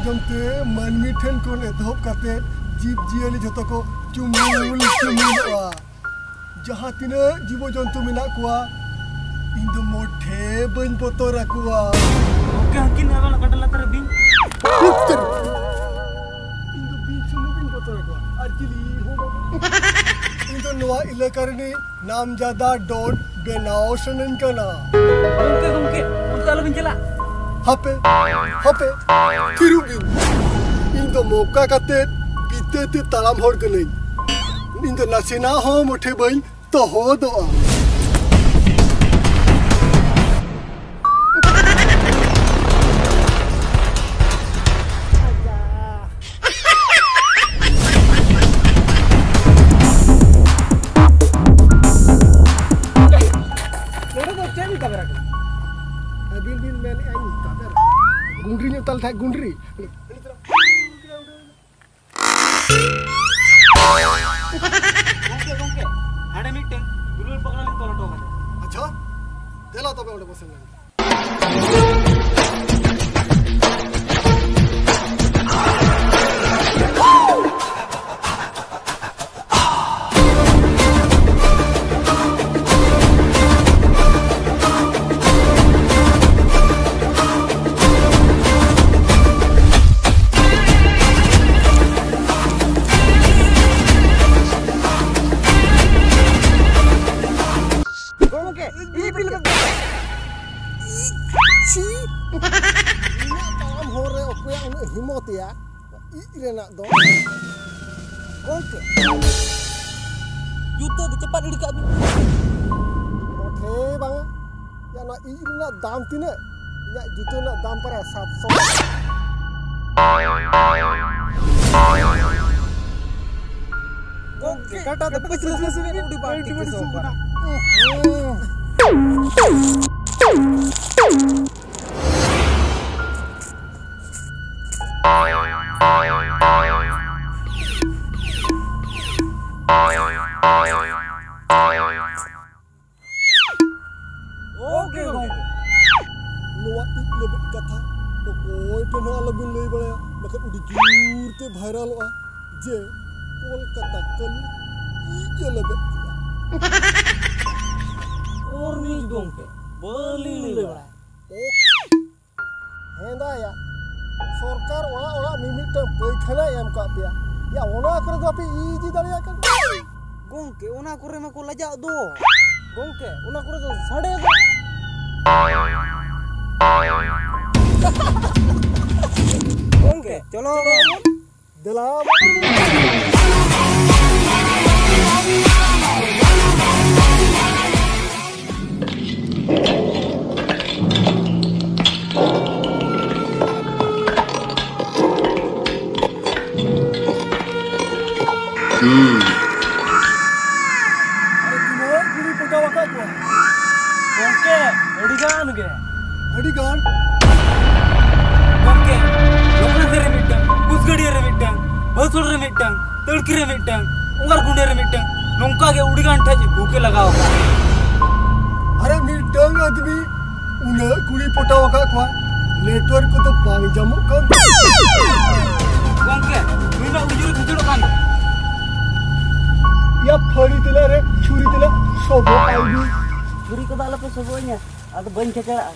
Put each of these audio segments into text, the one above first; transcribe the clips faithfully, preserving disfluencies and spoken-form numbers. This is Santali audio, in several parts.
ᱡᱚᱢᱛᱮ ᱢᱟᱹᱱᱢᱤ ᱴᱷᱮᱱ ᱠᱷᱚᱱ ᱮᱛᱚᱦᱚᱵ ᱠᱟᱛᱮ ᱡᱤᱵᱽ ᱡᱤᱭᱟᱹᱞᱤ ᱡᱷᱚᱛᱚ ᱠᱚ ᱪᱩᱢᱩᱞ ᱪᱩᱢᱩᱞᱚᱜᱼᱟ᱾ ᱡᱟᱦᱟᱸ ᱛᱤᱱᱟᱹᱜ ᱡᱤᱵᱚ ᱡᱚᱱᱛᱩ ᱢᱮᱱᱟᱜ ᱠᱚᱣᱟ, ᱤᱧ ᱫᱚ ᱢᱚᱴᱷᱮ ᱵᱟᱹᱧ ᱵᱚᱛᱚᱨ ᱟᱠᱚᱣᱟ᱾ ᱜᱚᱢᱠᱮ, ᱦᱟᱹᱠᱤᱱ ᱟᱨ ᱚᱱᱟ ᱠᱟᱴᱟ ᱞᱟᱛᱟᱨ ᱨᱮ ᱵᱤᱧ᱾ ᱤᱧ ᱫᱚ ᱵᱤᱧ ᱥᱩᱢᱩᱝ ᱜᱤᱧ ᱵᱚᱛᱚᱨ ᱟᱠᱚᱣᱟ, ᱟᱨ ᱪᱤᱞᱤ ᱦᱚᱸ ᱵᱟᱝ᱾ ᱤᱧ ᱫᱚ ᱱᱚᱣᱟ ᱮᱞᱟᱠᱟ ᱨᱤᱱᱤᱡ ᱱᱟᱢᱡᱟᱫᱟ ᱰᱚᱱ ᱵᱮᱱᱟᱣ ᱥᱟᱱᱟᱧ ᱠᱟᱱᱟ᱾ ᱜᱚᱢᱠᱮ, ᱜᱚᱢᱠᱮ, ᱚᱱᱛᱮ ᱫᱚ ᱟᱞᱚᱵᱤᱱ ᱪᱟᱞᱟᱜ᱾ ᱦᱟᱯᱮ, ᱦᱟᱯᱮ, ᱛᱷᱤᱨᱚᱜ ᱵᱤᱱ᱾ ᱤᱧ ᱫᱚ ᱢᱚᱠᱟ ᱠᱟᱛᱮ ᱵᱤᱛᱟᱹ ᱛᱮ ᱛᱟᱲᱟᱢ ᱦᱚᱲ ᱠᱟᱹᱱᱟᱹᱧ᱾ ᱤᱧ ᱫᱚ ᱱᱟᱥᱮᱱᱟᱜ ᱦᱚᱸ ᱢᱚᱴᱷᱮ ᱵᱟᱹᱧ ᱛᱚᱦᱚᱫᱚᱜᱼᱟ᱾ ᱱᱚᱰᱮ ᱫᱚ ᱪᱮᱫ ᱮᱢ ᱠᱟᱵᱮᱨᱟ ᱠᱟᱱᱟ? ᱟᱹᱵᱤᱱ ᱵᱤᱱ ᱢᱮᱱᱮᱫᱼᱟ ᱤᱧ ᱠᱟᱵᱮᱨᱟ? ᱜᱩᱸᱰᱨᱤ ᱧᱚᱜ ᱛᱟᱞᱮ ᱠᱷᱟᱡ ᱜᱩᱸᱰᱨᱤ᱾ ᱜᱚᱢᱠᱮ, ᱜᱚᱢᱠᱮ, ᱦᱟᱸᱰᱮ ᱢᱤᱫᱴᱮᱱ ᱫᱩᱞᱟᱹᱲ ᱯᱟᱜᱽᱞᱟ ᱞᱤᱧ ᱛᱚᱞ ᱦᱚᱴᱚ ᱠᱟᱫᱟ᱾ ᱟᱪᱪᱷᱟ, ᱫᱮᱞᱟ ᱛᱚᱵᱮ ᱚᱸᱰᱮ ᱵᱚᱱ ᱥᱮᱱ ᱞᱮᱱ ᱜᱮ᱾ ᱜᱚᱢᱠᱮ, ᱤᱯᱤᱞ ᱜᱮ᱾ ᱪᱷᱤ! ᱱᱤᱱᱟᱹᱜ ᱛᱟᱲᱟᱢ ᱦᱚᱨ ᱨᱮ ᱚᱠᱚᱭᱟᱜ ᱩᱱᱟᱹᱜ ᱦᱤᱢᱚᱛ ᱭᱟ? ᱤᱡ ᱨᱮᱱᱟᱜ ᱫᱚ ᱜᱚᱢᱠᱮ, ᱡᱩᱛᱟᱹ ᱫᱚ ᱪᱟᱯᱟᱫ ᱜᱤᱰᱤ ᱠᱟᱜ ᱵᱤᱱ᱾ ᱢᱚᱴᱷᱮ ᱵᱟᱝᱟ᱾ ᱭᱟ, ᱱᱚᱣᱟ ᱤᱡ ᱨᱮᱱᱟᱜ ᱫᱟᱢ ᱛᱤᱱᱟᱹᱜ? ᱤᱧᱟᱹᱜ ᱡᱩᱛᱟᱹ ᱨᱮᱱᱟᱜ ᱫᱟᱢ ᱯᱟᱨᱟ ᱥᱟᱛᱥᱚ᱾ ᱜᱚᱢᱠᱮ, ᱠᱟᱴᱟ ᱫᱚ ᱯᱟᱹᱪᱞᱟᱹ ᱥᱮ ᱟᱹᱰᱤ ᱵᱟᱹᱲᱛᱤ ᱠᱮᱥᱚᱜ ᱠᱟᱱᱟ᱾ ᱳᱠᱮ ᱜᱚᱢᱠᱮ᱾ ᱱᱚᱣᱟ ᱤᱡ ᱞᱟᱹᱜᱤᱫ ᱠᱟᱛᱷᱟ ᱚᱠᱚᱭ ᱴᱷᱮᱱ ᱦᱚᱸ ᱟᱞᱚᱵᱤᱱ ᱞᱟᱹᱭ ᱵᱟᱲᱟᱭᱟ᱾ ᱟᱹᱰᱤ ᱡᱳᱨ ᱛᱮ ᱵᱷᱟᱭᱨᱟᱞᱚᱜᱼᱟ ᱡᱮ ᱠᱳᱞᱠᱟᱛᱟ ᱠᱟᱹᱞᱩ ᱤᱡ ᱮ ᱞᱮᱵᱮᱫ ᱠᱮᱫᱟ᱾ ᱩᱨᱢᱤᱡ ᱜᱚᱢᱠᱮ, ᱵᱟᱹᱞᱤᱧ ᱞᱟᱹᱭ ᱵᱟᱲᱟᱭᱟ᱾ ᱦᱮᱸ ᱫᱟᱭᱟ, ᱥᱚᱨᱠᱟᱨ ᱚᱲᱟᱜ ᱚᱲᱟᱜ ᱢᱤᱢᱤᱫᱴᱟᱝ ᱯᱟᱹᱭᱠᱷᱟᱱᱟᱭ ᱮᱢ ᱠᱟᱜ ᱯᱮᱭᱟ᱾ ᱭᱟ, ᱚᱱᱟ ᱠᱚᱨᱮ ᱫᱚ ᱟᱯᱮ ᱤᱫᱤ ᱫᱟᱲᱮᱭᱟᱜ ᱠᱟᱱᱟ? ᱜᱚᱝᱠᱮ, ᱚᱱᱟ ᱠᱚᱨᱮ ᱢᱟᱠᱚ ᱞᱟᱡᱟᱜ ᱫᱚ᱾ ᱜᱚᱝᱠᱮ, ᱚᱱᱟ ᱠᱚᱨᱮ ᱫᱚ ᱥᱟᱰᱮ ᱫᱚ᱾ ᱜᱚᱝᱠᱮ, ᱪᱚᱞᱚ᱾ ᱫᱮᱞᱟ᱾ ᱟᱨᱮ, ᱛᱤᱱᱟᱹᱜ ᱠᱩᱲᱤ ᱯᱚᱴᱟᱣ ᱟᱠᱟᱫ ᱠᱚᱣᱟ? ᱜᱚᱝᱠᱮ, ᱟᱹᱰᱤ ᱜᱟᱱ ᱜᱮ᱾ ᱟᱹᱰᱤ ᱜᱟᱱ? ᱜᱚᱝᱠᱮ, ᱞᱚᱠᱷᱱᱟᱥᱮ ᱨᱮ ᱢᱤᱫᱴᱟᱝ, ᱠᱩᱥᱜᱟᱹᱲᱤᱭᱟᱹ ᱨᱮ ᱢᱤᱫᱴᱟᱝ, ᱵᱟᱹᱥᱩᱲ ᱨᱮ ᱢᱤᱫᱴᱟᱝ, ᱛᱟᱹᱲᱠᱤ ᱨᱮ ᱢᱤᱫᱴᱟᱝ, ᱩᱢᱟᱨᱜᱩᱸᱰᱤ ᱨᱮ ᱢᱤᱫᱴᱟᱝ, ᱱᱚᱝᱠᱟ ᱜᱮ ᱟᱹᱰᱤ ᱜᱟᱱ ᱴᱷᱮᱡ ᱵᱷᱩᱠᱮ ᱞᱟᱜᱟᱣ ᱟᱠᱟᱫ᱾ ᱟᱨᱮ, ᱢᱤᱫᱴᱟᱝ ᱟᱫᱢᱤ ᱩᱱᱟᱹᱜ ᱠᱩᱲᱤ ᱯᱚᱴᱟᱣ ᱟᱠᱟᱫ ᱠᱚᱣᱟ, network ᱠᱚᱫᱚ ᱵᱟᱝ ᱡᱟᱢᱚᱜ ᱠᱟᱱ᱾ ᱜᱚᱝᱠᱮ, ᱱᱩᱭ ᱢᱟ ᱟᱹᱰᱤ ᱡᱳᱨᱮ ᱠᱷᱤᱡᱚᱲᱚᱜ ᱠᱟᱱ᱾ ᱭᱟ, ᱯᱷᱟᱹᱲᱤ ᱛᱮᱞᱟ ᱨᱮ ᱪᱷᱩᱨᱤ ᱛᱮᱞᱟ ᱥᱚᱵᱚᱜ ᱟᱭ ᱢᱮ᱾ ᱪᱷᱩᱨᱤ ᱠᱚᱫᱚ ᱟᱞᱚᱯᱮ ᱥᱚᱵᱚᱜ ᱟᱹᱧᱟ, ᱟᱫᱚ ᱵᱟᱹᱧ ᱠᱷᱮᱪᱟᱲᱟᱜᱼᱟ᱾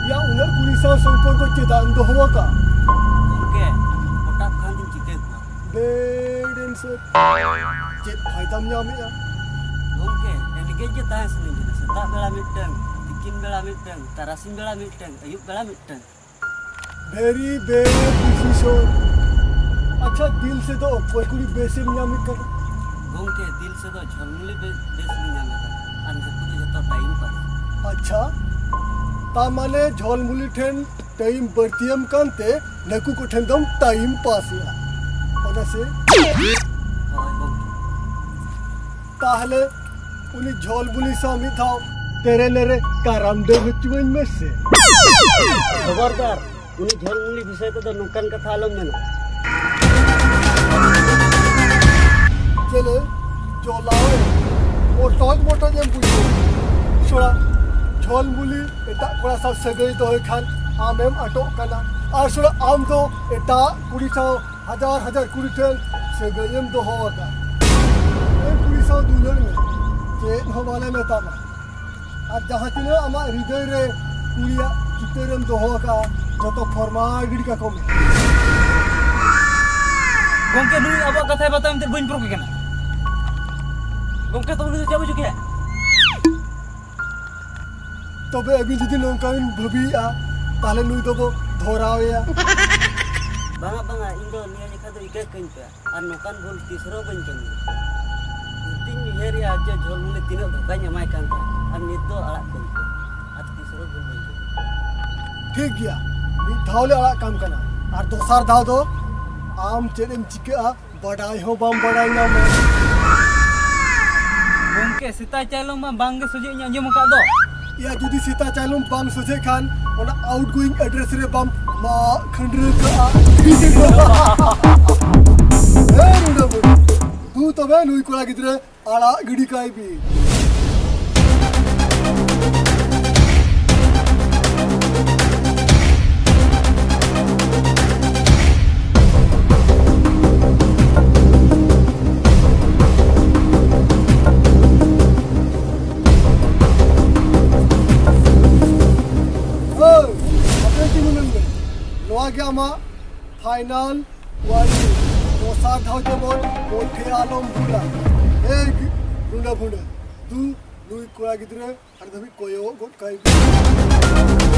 ᱭᱟ, ᱩᱱᱟᱹᱜ ᱠᱩᱲᱤ ᱥᱟᱶ ᱥᱚᱢᱯᱚᱨᱠᱚ ᱪᱮᱫᱟᱜ ᱮᱢ ᱫᱚᱦᱚ ᱟᱠᱟᱫ? ᱜᱚᱢᱠᱮ, ᱦᱚᱴᱟᱛ ᱠᱷᱟᱱ ᱫᱚᱧ ᱪᱤᱠᱟᱹ ᱠᱚᱣᱟ? ᱵᱮᱰ ᱮᱱᱥᱟᱨ᱾ ᱪᱮᱫ ᱯᱷᱟᱭᱫᱟᱢ ᱧᱟᱢᱮᱜᱼᱟ? ᱜᱚᱢᱠᱮ, engage ᱜᱮ ᱛᱟᱦᱮᱸ ᱥᱟᱱᱟᱧ ᱠᱟᱱᱟ᱾ ᱥᱮᱛᱟᱜ ᱵᱮᱲᱟ ᱢᱤᱫᱴᱟᱝ, ᱛᱤᱠᱤᱱ ᱵᱮᱲᱟ ᱢᱤᱫᱴᱟᱝ, ᱛᱟᱨᱟᱥᱤᱧ ᱵᱮᱲᱟ ᱢᱤᱫᱴᱟᱝ, ᱟᱹᱭᱩᱵ ᱵᱮᱲᱟ ᱢᱤᱫᱴᱟᱝ᱾ Very bad decision. ᱟᱪᱪᱷᱟ, ᱫᱤᱞ ᱥᱮ ᱫᱚ ᱚᱠᱚᱭ ᱠᱩᱲᱤ ᱵᱮᱥᱮᱢ ᱧᱟᱢᱮᱫ ᱠᱟᱱᱟ? ᱜᱚᱢᱠᱮ, ᱫᱤᱞ ᱥᱮ ᱫᱚ ᱡᱷᱚᱞᱢᱩᱞᱤ ᱵᱮᱥ, ᱵᱮᱥ ᱞᱤᱧ ᱧᱟᱢ ᱟᱠᱟᱫᱟ᱾ ᱟᱨ ᱱᱟᱹᱠᱩ ᱫᱚ ᱡᱚᱛᱚ time pass᱾ ᱟᱪᱪᱷᱟ, ᱛᱟ ᱢᱟᱱᱮ ᱡᱷᱚᱞᱢᱩᱞᱤ ᱴᱷᱮᱱ time ᱵᱟᱹᱲᱛᱤᱭᱟᱢ ᱠᱟᱱᱛᱮ ᱱᱟᱹᱠᱩ ᱠᱚᱴᱷᱮᱱ ᱫᱚᱢ time pass ᱮᱜᱼᱟ, ᱚᱱᱟ ᱥᱮ? ᱦᱳᱭ ᱜᱚᱢᱠᱮ᱾ ᱛᱟᱦᱞᱮ ᱩᱱᱤ ᱡᱷᱚᱞᱢᱩᱞᱤ ᱥᱟᱶ ᱢᱤᱫ ᱫᱷᱟᱣ ᱛᱮᱨᱮ ᱱᱮᱨᱮ ᱠᱟᱨᱟᱢ ᱰᱟᱹᱨ ᱦᱚᱪᱚᱣᱟᱹᱧ ᱢᱮᱥᱮ᱾ ᱠᱷᱚᱵᱚᱨᱫᱟᱨ, ᱩᱱᱤ ᱡᱷᱚᱞᱢᱩᱞᱤ ᱵᱤᱥᱚᱭ ᱛᱮᱫᱚ ᱱᱚᱝᱠᱟᱱ ᱠᱟᱛᱷᱟ ᱟᱞᱚᱢ ᱢᱮᱱᱟ᱾ ᱪᱮᱞᱮ ᱡᱚᱞᱟᱣ ᱢᱚᱴᱚᱡ ᱢᱚᱴᱚᱡ ᱮᱢ ᱵᱩᱡᱷᱟᱹᱣ᱾ ᱡᱷᱚᱞᱢᱩᱞᱤ ᱮᱴᱟᱜ ᱠᱚᱲᱟ ᱥᱟᱶ ᱥᱟᱹᱜᱟᱹᱭ ᱫᱚᱦᱚᱭ ᱠᱷᱟᱱ ᱟᱢᱮᱢ ᱟᱴᱚᱜ ᱠᱟᱱᱟ᱾ ᱟᱨ ᱥᱩᱲᱟᱹ ᱟᱢ ᱫᱚ ᱮᱴᱟᱜ ᱠᱩᱲᱤ ᱥᱟᱶ ᱦᱟᱡᱟᱨ ᱦᱟᱡᱟᱨ ᱠᱩᱲᱤ ᱴᱷᱮᱱ ᱥᱟᱹᱜᱟᱹᱭᱮᱢ ᱫᱚᱦᱚ ᱟᱠᱟᱫ᱾ ᱮ ᱠᱩᱲᱤ ᱥᱟᱶ ᱫᱩᱞᱟᱹᱲ ᱢᱮ, ᱪᱮᱫ ᱦᱚᱸ ᱵᱟᱞᱮ ᱢᱮᱛᱟᱢᱟ᱾ ᱟᱨ ᱡᱟᱦᱟᱸ ᱛᱤᱱᱟᱹᱜ ᱟᱢᱟᱜ ᱦᱨᱤᱫᱟᱹᱭ ᱨᱮ ᱠᱩᱲᱤᱭᱟᱜ ᱪᱤᱛᱟᱹᱨᱮᱢ ᱫᱚᱦᱚ ᱟᱠᱟᱫᱼᱟ, ᱡᱚᱛᱚ ᱯᱷᱚᱨᱢᱟᱞ ᱜᱤᱰᱤ ᱠᱟᱠᱚ ᱢᱮ᱾ ᱜᱚᱢᱠᱮ, ᱱᱩᱭ ᱟᱵᱚᱣᱟᱜ ᱠᱟᱛᱷᱟᱭ ᱵᱟᱛᱟᱣ ᱮᱱᱛᱮ ᱵᱟᱹᱧ ᱯᱚᱨᱚᱠᱮ ᱠᱟᱱᱟ᱾ ᱜᱚᱢᱠᱮ, ᱛᱚ ᱩᱱᱤ ᱫᱚ ᱪᱮᱫ ᱵᱩᱡᱩᱜ ᱜᱮᱭᱟ? ᱛᱚᱵᱮ ᱟᱹᱵᱤᱱ ᱡᱩᱫᱤ ᱱᱚᱝᱠᱟ ᱵᱤᱱ ᱵᱷᱟᱹᱵᱤᱭᱮᱫᱼᱟ, ᱛᱟᱦᱞᱮ ᱱᱩᱭ ᱫᱚᱵᱚ ᱫᱷᱚᱨᱟᱣᱮᱭᱟ᱾ ᱵᱟᱝᱟ, ᱵᱟᱝᱟ, ᱤᱧ ᱫᱚ ᱱᱤᱭᱟᱹ ᱡᱮᱠᱷᱟ ᱫᱚ ᱤᱠᱟᱹ ᱠᱟᱹᱧ ᱯᱮ, ᱟᱨ ᱱᱚᱝᱠᱟᱱ ᱵᱷᱩᱞ ᱛᱤᱥ ᱨᱮᱦᱚᱸ ᱵᱟᱹᱧ ᱠᱟᱹᱢᱤᱭᱟ᱾ ᱱᱤᱛᱤᱧ ᱩᱭᱦᱟᱹᱨᱮᱜᱼᱟ ᱡᱮ ᱡᱷᱚᱞᱢᱩᱞᱤ ᱛᱤᱱᱟᱹᱜ ᱫᱷᱳᱠᱟᱧ ᱮᱢᱟᱭ ᱠᱟᱱ ᱛᱟᱦᱮᱸᱫ, ᱟᱨ ᱱᱤᱛ ᱫᱚ ᱟᱲᱟᱜ ᱠᱟᱹᱧ ᱯᱮ, ᱟᱨ ᱛᱤᱥ ᱨᱮᱦᱚᱸ ᱵᱷᱩᱞ ᱵᱟᱹᱧ ᱠᱟᱹᱢᱤᱭᱟ᱾ ᱴᱷᱤᱠ ᱜᱮᱭᱟ, ᱢᱤᱫ ᱫᱷᱟᱣ ᱞᱮ ᱟᱲᱟᱜ ᱠᱟᱢ ᱠᱟᱱᱟ, ᱟᱨ ᱫᱚᱥᱟᱨ ᱫᱷᱟᱣ ᱫᱚ ᱟᱢ ᱪᱮᱫ ᱮᱢ ᱪᱤᱠᱟᱹᱜᱼᱟ ᱵᱟᱰᱟᱭ ᱦᱚᱸ ᱵᱟᱢ ᱵᱟᱰᱟᱭ ᱧᱟᱢᱟ᱾ ᱜᱚᱢᱠᱮ, ᱥᱮᱛᱟ ᱪᱟᱭᱞᱚᱢ ᱢᱟ ᱵᱟᱝ ᱜᱮ ᱥᱚᱡᱷᱮ ᱤᱧ ᱟᱸᱡᱚᱢ ᱟᱠᱟᱫ ᱫᱚ᱾ ᱭᱟ, ᱡᱩᱫᱤ ᱥᱮᱛᱟ ᱪᱟᱭᱞᱚᱢ ᱵᱟᱝ ᱥᱚᱡᱷᱮ ᱠᱷᱟᱱ, ᱚᱱᱟ outgoing address ᱨᱮ ᱵᱟᱢ ᱢᱟᱜ ᱠᱷᱟᱹᱱᱰᱨᱟᱹ ᱠᱟᱜᱼᱟ᱾ ᱮ ᱨᱩᱸᱰᱟᱹ ᱵᱩᱰᱷᱤ, ᱫᱩ ᱛᱚᱵᱮ ᱱᱩᱭ ᱠᱚᱲᱟ ᱜᱤᱫᱽᱨᱟᱹ ᱟᱲᱟᱜ ᱜᱤᱰᱤ ᱠᱟᱭ ᱵᱤᱱ᱾ ᱦᱳᱭ, ᱟᱯᱮ ᱛᱤᱸᱜᱩ ᱞᱮᱱ ᱵᱮᱱ᱾ ᱱᱚᱣᱟ ᱜᱮ ᱟᱢᱟᱜ final warning᱾ ᱫᱚᱥᱟᱨ ᱫᱷᱟᱣ ᱡᱮᱢᱚᱱ ᱠᱳᱴᱷᱮ ᱟᱞᱚᱢ ᱵᱷᱩᱞᱟ᱾ ᱮᱭ ᱜᱤ-, ᱨᱩᱸᱰᱟᱹ ᱵᱷᱩᱸᱰᱟᱹ, ᱫᱩ ᱱᱩᱭ ᱠᱚᱲᱟ ᱜᱤᱫᱽᱨᱟᱹ ᱟᱨ ᱫᱷᱟᱹᱵᱤᱡ ᱠᱚᱭᱚᱜ ᱜᱚᱫ ᱠᱟᱭ ᱵᱤᱱ᱾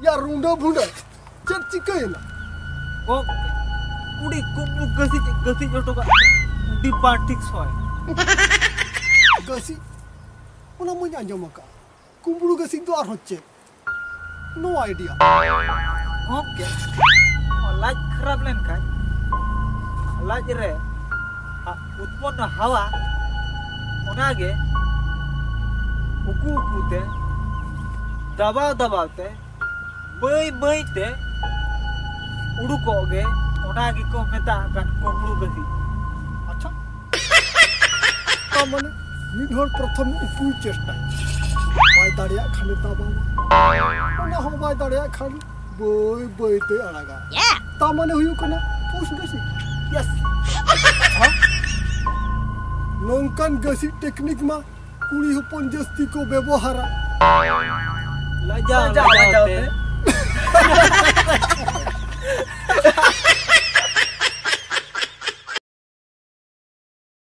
ᱭᱟ ᱨᱩᱸᱰᱟᱹ ᱵᱷᱩᱸᱰᱟᱹ, ᱪᱮᱫ ᱪᱤᱠᱟᱹᱭᱮᱱᱟ? ᱚ, ᱠᱩᱲᱤ ᱠᱩᱢᱵᱽᱲᱩ ᱜᱟᱹᱥᱤᱡ, ᱜᱟᱹᱥᱤᱡ ᱦᱚᱴᱚ ᱠᱟᱜ ᱰᱤᱵᱟ ᱴᱷᱤᱠ ᱥᱚᱭ᱾ ᱜᱟᱹᱥᱤᱡ? ᱚᱱᱟ ᱢᱟᱧ ᱟᱸᱡᱚᱢ ᱟᱠᱟᱫ᱾ ᱠᱩᱢᱵᱽᱲᱩ ᱜᱟᱹᱥᱤᱡ ᱫᱚ ᱟᱨᱦᱚᱸ ᱪᱮᱫ? No idea. ᱜᱚᱢᱠᱮ, ᱞᱟᱡ ᱠᱷᱟᱨᱟᱯ ᱞᱮᱱᱠᱷᱟᱱ ᱞᱟᱡ ᱨᱮ ᱩᱛᱯᱚᱱᱱᱚ ᱦᱟᱣᱟ ᱚᱱᱟᱜᱮ ᱩᱠᱩ ᱩᱠᱩ ᱛᱮ, ᱫᱟᱵᱟᱣ ᱫᱟᱵᱟᱣ ᱛᱮ, ᱵᱟᱹᱭ ᱵᱟᱹᱭ ᱛᱮ ᱩᱰᱩᱠᱚᱜ ᱜᱮ, ᱚᱱᱟ ᱜᱮᱠᱚ ᱢᱮᱛᱟᱜ ᱠᱟᱱ ᱠᱩᱢᱵᱽᱲᱩ ᱜᱟᱹᱦᱤᱨ᱾ ᱟᱪᱪᱷᱟ, ᱛᱟ ᱢᱟᱱᱮ ᱢᱤᱫ ᱦᱚᱲ ᱯᱨᱚᱛᱷᱚᱢ ᱩᱠᱩᱭ ᱪᱮᱥᱴᱟᱭᱟ, ᱵᱟᱭ ᱫᱟᱲᱮᱭᱟᱜ ᱠᱷᱟᱱᱮ ᱫᱟᱵᱟᱣᱟ, ᱚᱱᱟ ᱦᱚᱸ ᱵᱟᱭ ᱫᱟᱲᱮᱭᱟᱜ ᱠᱷᱟᱱ ᱵᱟᱹᱭ ᱵᱟᱹᱭ ᱛᱮ ᱟᱲᱟᱜᱟ᱾ ᱛᱟ ᱢᱟᱱᱮ ᱦᱩᱭᱩᱜ ᱠᱟᱱᱟ ᱯᱩᱥ ᱜᱟᱹᱥᱤ᱾ ᱭᱮᱥ᱾ ᱱᱚᱝᱠᱟᱱ ᱜᱟᱹᱥᱤ ᱴᱮᱠᱱᱤᱠ ᱢᱟ ᱠᱩᱲᱤ ᱦᱚᱯᱚᱱ ᱡᱟᱹᱥᱛᱤ ᱠᱚ ᱵᱮᱵᱚᱦᱟᱨᱟ᱾ ᱞᱟᱡᱟᱣ, ᱞᱟᱡᱟᱣ, ᱞᱟᱡᱟᱣ ᱞᱟᱡᱟᱣ ᱛᱮ᱾ ᱛᱮ᱾